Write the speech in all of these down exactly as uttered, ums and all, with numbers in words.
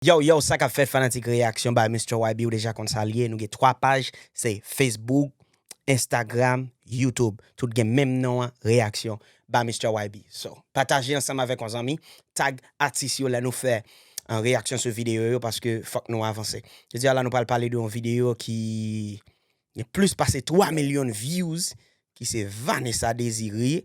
Yo, yo, sa k ap fèt fanatik Reyaksyon by Mister Y B, ou deja konn sa l ye. Nou gen twa paj, se Facebook, Instagram, YouTube. Tout gen menm non an, Reyaksyon by Mister Y B. So, pataje ansanm avèk yon zanmi, tag atis yo lè nou fè, uh, reyaksyon sou videyo yo, paske fòk nou avanse. Jodi a la, nou pral pale de yon videyo ki gen plis pase twa milyon views, ki se Vanessa Désiré.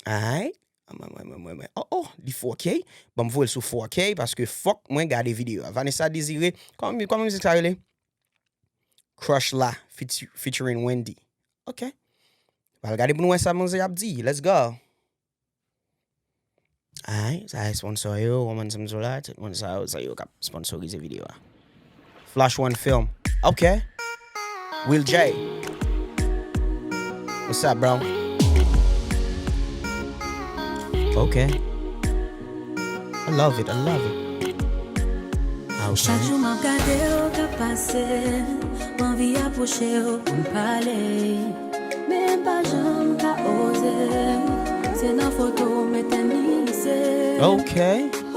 Alright. Mwen, mwen, mwen, mwen, mwen. Oh, oh, li four K. Ban m voye l sou four K, paske fòk mwen gade videyo a. Vanessa Désiré, kòman, kòman mizik sa rele? Crush La, featu-, featuring Wendy. Ok. Pral gade pou nou wè sa manzè ap di. Let's go. Alright, sa e sponsor yo, Woman Samzola, tout moun sa yo, sa yo k ap sponsorize videyo a. Flash One Film. Ok. Will J. What's up, bro? Ok. I love it, I love it. Ah, ok. Chak jou m ap gade w k ap pase, m anvi apwoche w pou n pale. Men m pa janm ka oze, se nan foto w mete m glise. Ok.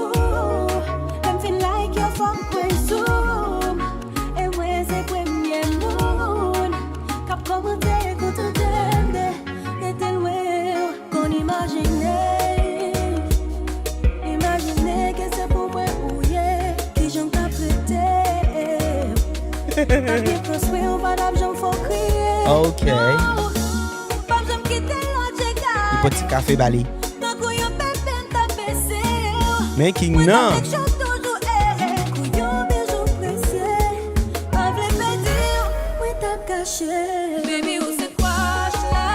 Ooh, lè m fin like yo, fòk mwen zoom. E mwen se premye moun k ap kòmante, koute tande, rete lwen w. Konn imajine, imajine ke se pou mwen ou ye, kijan m t ap rete? Pa gen plis mwen, ou pa t ap janm fè w kriye. Ok. Non, ou p ap janm kite lòt je gaye. Li pot ti kafe ba li. Tankou yon pèpen m t ap bese w. Men King nan. Mwen t ap make sure toujou ere kou yon bijou presye. Pa vle pèdi w, mwen t ap kache. Baby, ou se crush la.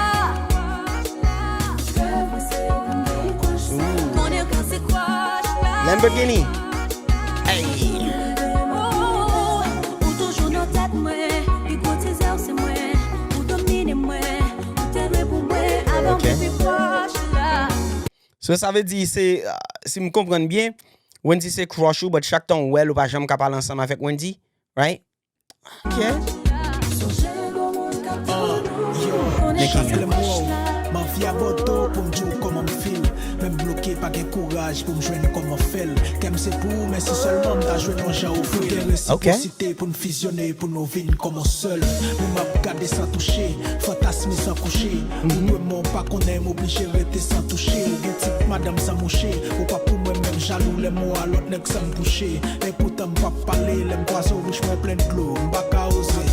Lamborghini. Hey. Ou toujou nan tèt mwen, pi gwo teaser se mwen, ou domine mwen, ou te dwe pou mwen, avan mwen pi pwòch la. So, sa vle di, se, ah, si m konprann byen, Wendy se crush ou, but chak tan w wè l, ou pa janm ka pale ansanm avèk Wendy, right? Ok. Ah, yo, men chak lè m wè w, m anvi abòde w pou m di w kòman m feel. Men m bloke, pa gen kouraj pou m jwenn kòman fè l. Kè m se pou ou, men si sèlman m ta jwenn yon jan ofri w gen resiprosite pou n fizyone, pou nou vin kòm yon sèl. Men m ap gade san touche, fantasme san kouche. Ou dwe mwen, w pa konnen, m oblije rete san touche. Ou gen tit madanm san mouche, ou pa pou mwen menm jalou lè m wè w a lòt nèg san m bouche. Epoutan m p ap pale, lè m kwaze w bouch mwen plen dlo, m pa ka oze.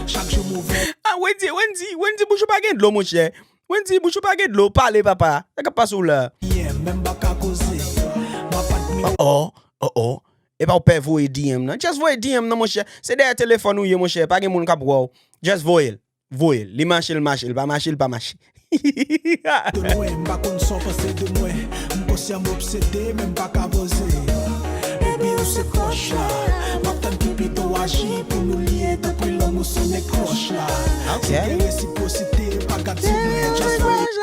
Chak jou m ouvè. Ah, Wendy, Wendy, Wendy, bouch ou pa gen dlo, monchè. Wendy, bouch ou pa gen dlo, pale, papa. Sa k ap pase w la? Yeah, men m pa ka koze. M ap admire. Oh, oh, oh, oh. Epa w pè voye D M nan. Just voye D M nan, monchè. Se dèyè telefòn ou ye, monchè. Pa gen moun k ap wè w. Just voye l. Voye l. Li mache, l mache. Li pa mache, l pa mache. De lwen, m pa konn sa w panse de mwen. M konsyan m obsede, men m pa ka poze. Baby, ou se crush la. M ap tann ki pito w aji pou nou lye, tanpri lanmou sone cloch la. Ok. Si gen resiprosite, pa gad sou mwen, just wait.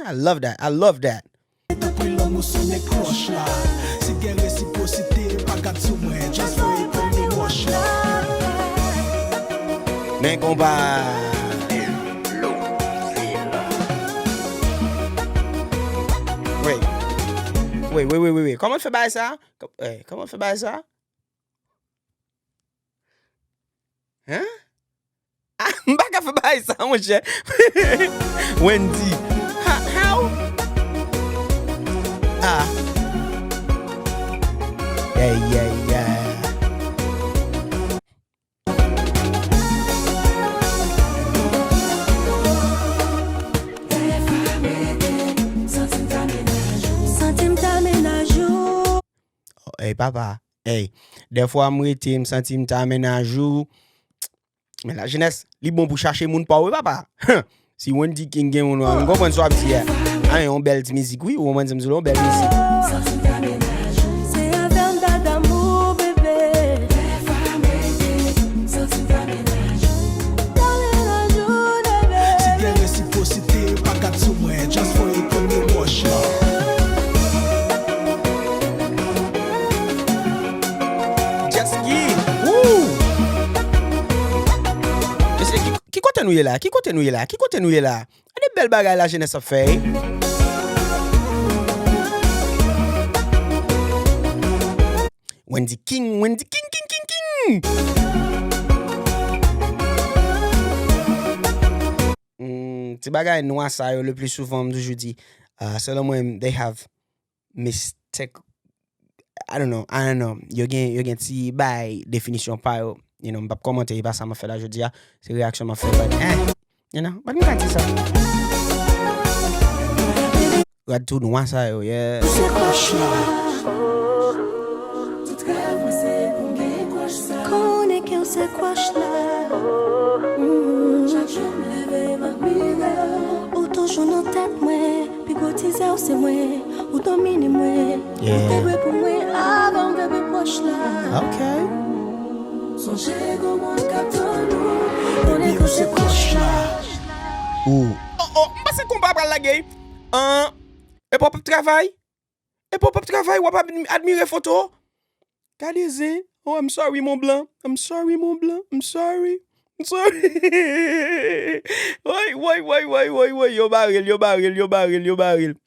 I love that. I love that. Tanpri lanmou sone cloch la. Si gen resiprosite, pa gad sou mwen, just voye premye wòch la. Men konpa. Wait. Wait, wait, wait, wait, wait. Kòman l fè bagay sa? Kò-, eh, kòman l fè bagay sa? Hein? Ah, m pa ka fè bagay sa, monchè. Wendy. Ha, how? Ah. Yeah, yeah, yeah. Santi m ta mennaj ou. Ey, papa. Ey, dèfwa m rete, m santi m ta mennaj ou. Men lajenès, li bon pou chache moun pa w wi, papa. Si Wendy King gen moun, ou konprann sa w ap di a. A, yon bèl ti mizik, wi, ou konprann sa m di w la, yon bèl mizik. Se avè m ta damou, bebe. Si gen resiprosite, pa gad sou mwen, just voye premye wòch la. Just give. Woo! Mesye, ki, ki kote nou ye la? Ki kote nou ye la? Ki kote nou ye la? Gade bèl bagay lajenès ap fè, wi. Wendy King, Wendy King, King, King, King! Hmm, ti bagay nwa sa yo, le pli souvan, m toujou di, uh, selon mwen, they have mistake, I don't know, I don't know. Yo gen, yo gen ti bay definisyon pa yo. You know, m p ap kòmante, e pa sa m ap fè la jodi a. Se reyaksyon m ap fè, but, eh, you know, but m ka di sa. Rad tou nwa sa yo, yeah. Se kòch la. Tout rèv mwen se pou m gen kòch sa. Konnen ke w se kòch la. Mm. Chak jou m leve, m admire w. Ou toujou nan tèt mwen. Pi gwo tizè w se mwen. Ou domine mwen. Ou te dwe pou mwen avan m vin pi pwòch la. Ok. Sonje gon moun k ap tann ou. Konnen ke w se kòch la. Ou. Oh, oh, m panse konpa pral lage. An, epi w p ap travay? Epi w p ap travay, w ap admi-, admire foto? Gade zen. Oh, I'm sorry, mon blan. I'm sorry, mon blan. I'm sorry. I'm sorry. Woy, woy, woy, woy, woy, woy. Yo bare l, yo bare l, yo bare l, yo bare l.